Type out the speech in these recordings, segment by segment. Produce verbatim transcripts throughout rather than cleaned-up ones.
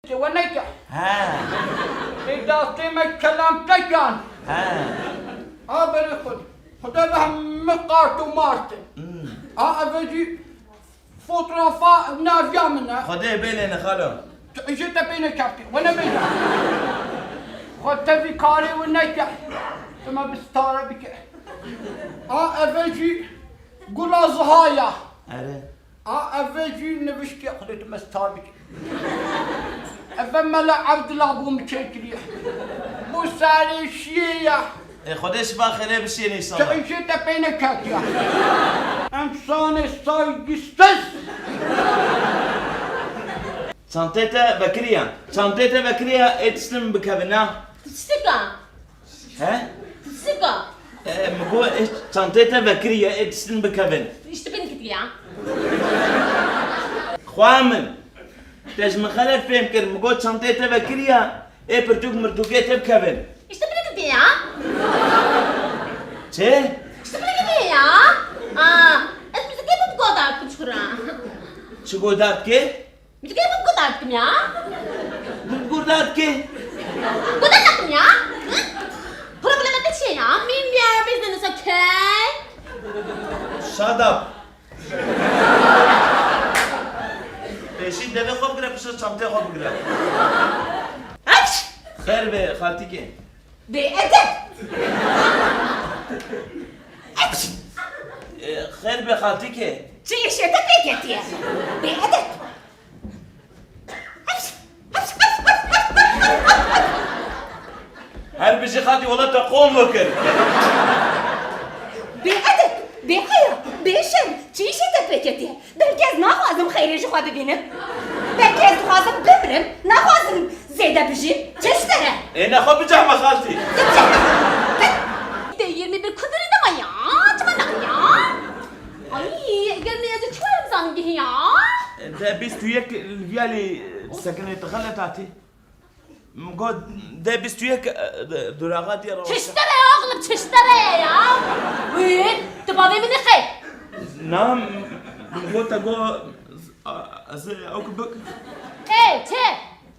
Te we neke. He. Ê dastê me kelam tekan. He. A berê xwe. Xuda be hemî qart û mart in. Hmm. A eve jî fotoğrafa naviya min e. Xwedê bêlêne xalo. Tu îşê te pê nekeftiye. We nebêje. Xwe tevî karê we neke. Tu me bi stare bike. A eve jî gula ziha ya. Erê. A, eve jî niviştiye Xwedê tu me star bike. Eve Mela Evdila bû min çêkiriye. Bû sarê şiyê ya. Ê, Xwedê şifa xêrê bişiyê înşallah. Te îşê te pê neketiye. Însanê saygısız. Çantê te vekiriye. Çantê te vekiriye, ê tiştin bikevin, na? Tiştika? He? Sika. E, min got, e, çantê te vekiriye, ê tiştin bikevin. Îşte bin gidiya. Xwa min. Te ji min xelet fêm kir. Min got, çantê te vekiriye, ê pirtûk mirtûkê te bikevin. Îşte bin gidiya. Çi? Îşte bin gidiya. Aa, ez muzikê bi goda bikim çikura. Çi goda dikê? Min dikê min guda dikim ya. Min guda dikê. Guda dikim ya. Hı? Problema te çi ya? Min bir ara biz de nisa key. Shut up. Pêşî devê xwe bigire, piştre çanteyê xwe bigire. Aç! Xêr be xaltîkê. Bêedeb! Aç! E, xêr be xaltîkê. Çi îşê te pê ketiye? Bêedeb! Her bijî xaltî, wela te qol vekir. Bêedeb, bêheya, bêşerm, çi îşê te pê ketiye? Belkî ez naxwazim xeyrê ji xwe bibînim. Belkî ez dixwazim bimrim, naxwazim zêde bijîm. Çi ji te re? Ê, nexwe bicehme xaltî. Te yirmi bir kudurî dema ya, çima naxwe ya? Ay, eger ne yazı çuvarım zanım gihi ya. De bîst û yek li viyalî sekinê tu xelet hatî. Min got, de bîst û yek, e, duraxa diye rawa. Çiştere ya oğlum, çiştere ya. Uy, tu bavê min xey. Na, min got te got, a, ez ew ki bik. Ey, çi?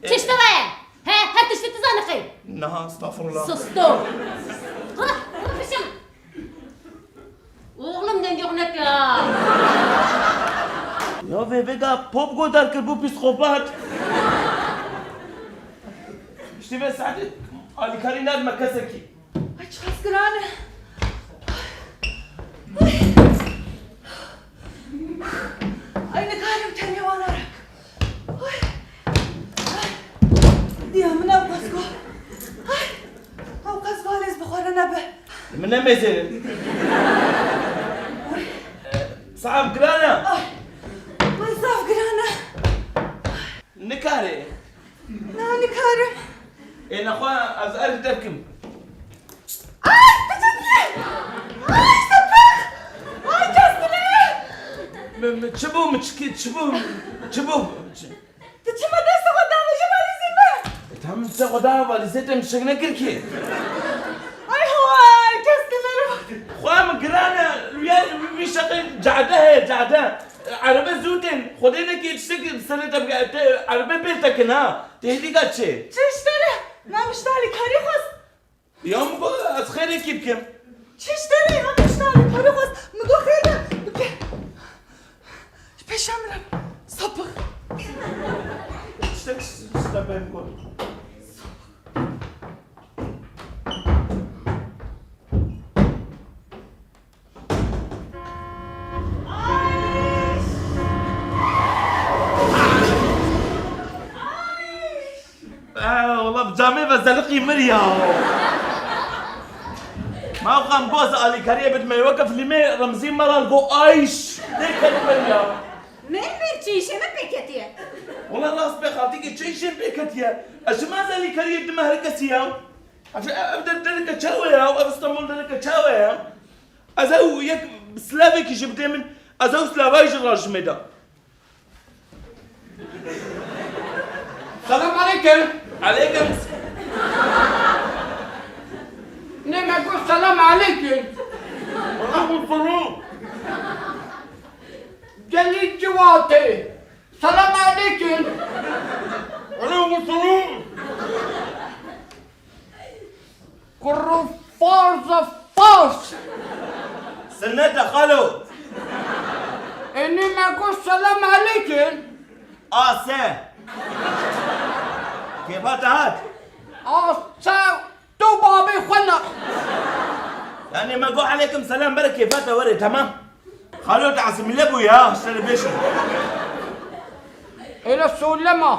E. Çiştere. He, her tiştî tu zanî xey. Na, estağfurullah. Sustu. Rıh, rıh, pişim. Oğlum, dengê xwe neke ha. Ya vê vêga pop godar kir bû psîkopat. Piştî vê saetê alîkarî nadime kesekî. Ay, çiqas giran e. Ay. Ay, nikarim tenê wana re. Ay. Ay. Diya min ew qas ku. Ay. Ew qas valêz bi xwe re nebe. Min nemêzêrin. Ay. Saet giran e. Ay. Ay, zaf giran e. Nikare. Na, nikarim. Ê nexwe ez erê te bikim. Ay, tu çi dikî? Ay, sapık! Ay, kes dinêre! Mi, mi, çi bû, mi çi, çi bû, çi bû? Çi? Tu çima destê xwe dawêjî valîzê me? E, tam destê xwe da valîzê te, min şik nekir ki. Ay, hay, kes dinêre. Xwe min giran e, wî, wî şeqê cade heye, cade. Erebe zû tên, Xwedê nekê tiştek serê te bike, te erebe pê tekin ha. Tehlîka çi? Çi ji te re? Na min ji te alîkarî xwest. Ya min got, ez xêrekî bikim. Çi ji te re? Ya min ji te alîkarî xwest. Min got xêr be, bike. Ji pêşa min re. Sapık. Tiştek ji te pê min got. Ay! Ay! Ay! Ay! Ee, wala bi camê ve zeliqî mir ya. Ma xwe em goz alîkariyê bidime, weke filmê Remzî Meral go ayş. Dê kelî mir ya. Mêr mêr çi îşê me pê ketiye? Wala rast be xaltîkê, çi îşê pê ketiye? Ez çima ez alîkariyê dime her kesî ya? Ev, ev der-, dereke çawa ya? Ev Stenbol dereke çawa ya? Ez ew yek silavekî jî bidê min, ez ew silavayî jî rajimê da. Selam aleykum. Aleykum. Ne me got selam aleykum. Aleykum selam. Gelî ciwatê. Selam aleykum. Aleykum selam. Kurru farz e farz. Sinnet e xalo. Enî me got selam aleykum. A se. Kêfa te hat? A se. Tu babê xwe ne. Yani me got aleykum selam, bere kêfa te were, tamam. Xalo te asimile bû ya, şerê bêşin. Öyle söyleme.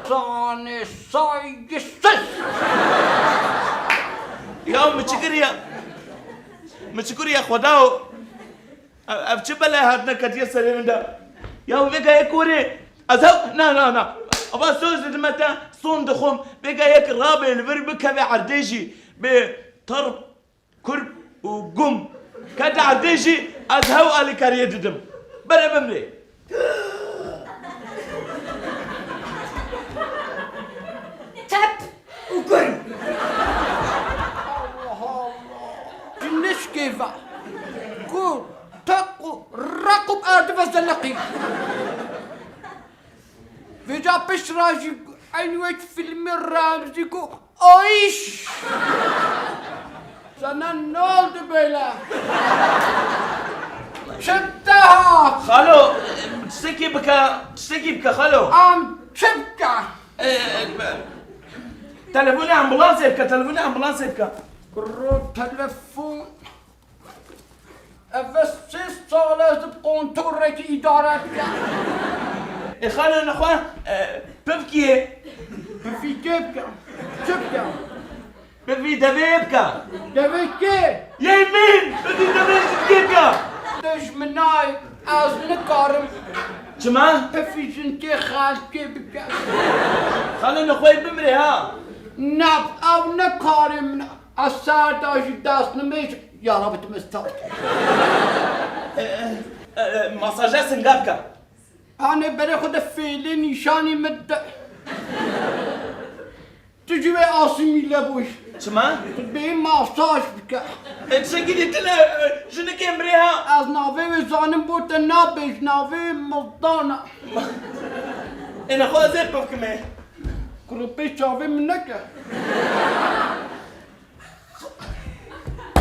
Sani saygısız. Ya mi çi kiriye? Mi çi kiriye xweda o? Ev, ev çi belay hatine ketiye serê min de? Ya vêga yek were, ez hew, na, na, na. Ava söz didime te, son dixwim. Vêga yek rabê li vir bikeve erdê jî. Bê tirp, kurp û gum. Kete erdê jî, ez hew alîkariyê didim. Bere bimrê. Tep û gurm. Allah Allah. Ji nişkê ve. Ku teq û req û erdî ve zeleqî. Vêca pişt re jî eynî wek fîlmê Remzî ku Ayş! Sana ne oldu böyle? Çi te hat? Xalo, tiştekî bike, tiştekî bike xalo. Em çi bike? E, e, telefonê ambulansê bike, telefonê ambulansê bike. Kuro telefon. Ev sê sal ez bi kontorekî îdare dikim. Ê xalo nexwe, e, pivkiyê. Pivkê bike. Çi bike? Pivî devê bike. Devê kê? Yê min! Pivî devê jinkê bike. Dijminay, ez nikarim. Çima? Pivî jinkê xelkê bike. Xalo nexwe bimrê ha. Ne, ev ne karê min e. Ez ser de jî dest nimêj, ya Rabbi, tu me star. E, e, e, masaja singa bike. Anê berê xwe de fêlê nîşanî min de. Tu jî wê asîmîle bûyî. Çima? Tu bê masaj bike. E, tiştekî dî tune, e, jinikê mirê ha. Ez navê wê zanim bo te nabêj, navê wê Mildana. Ê nexwe ez ê pivkim ê. Kuro pê çavê min neke.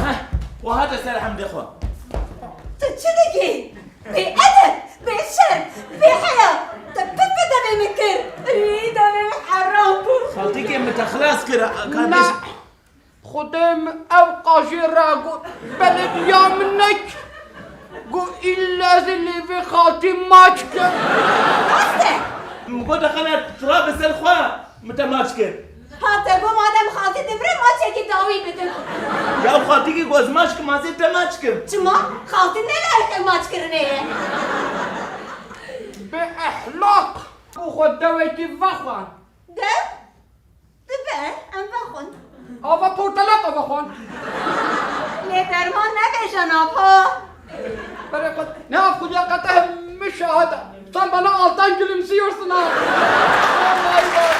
Heh, we hate ser hemdê xwe. Tu çi dikî? Bêedeb, bêşerm, bêheya. Te pir bi devê min kir. Î, devê min heram bû. Xaltîkê min te xilas kir, kardeş. Na, Xwedê min ew qajê ragot. Belediya min nek. Got, îlle ez ê lêvê xaltî maç kim. Rast e. Min got, dexene, tu rabe ser xwe. Min te maç kir. Ha, te got madem xaltî dimire, maçekî dawî bidim. Ya xaltîkî ku ez maç kim, ez ê te maç kim. Çima? Xaltî ne layiqê maç kirinê ye. Bê ehlaq. Û xwe dewekî vexwe. Dew? Dibe, em vexwin. Ava portelaka vexwin. Lê derman nebêje nava. Berê xwe, ne af xudiya qete hemî şahid e. Sen bana alttan gülümsüyorsun ha. Vay vay.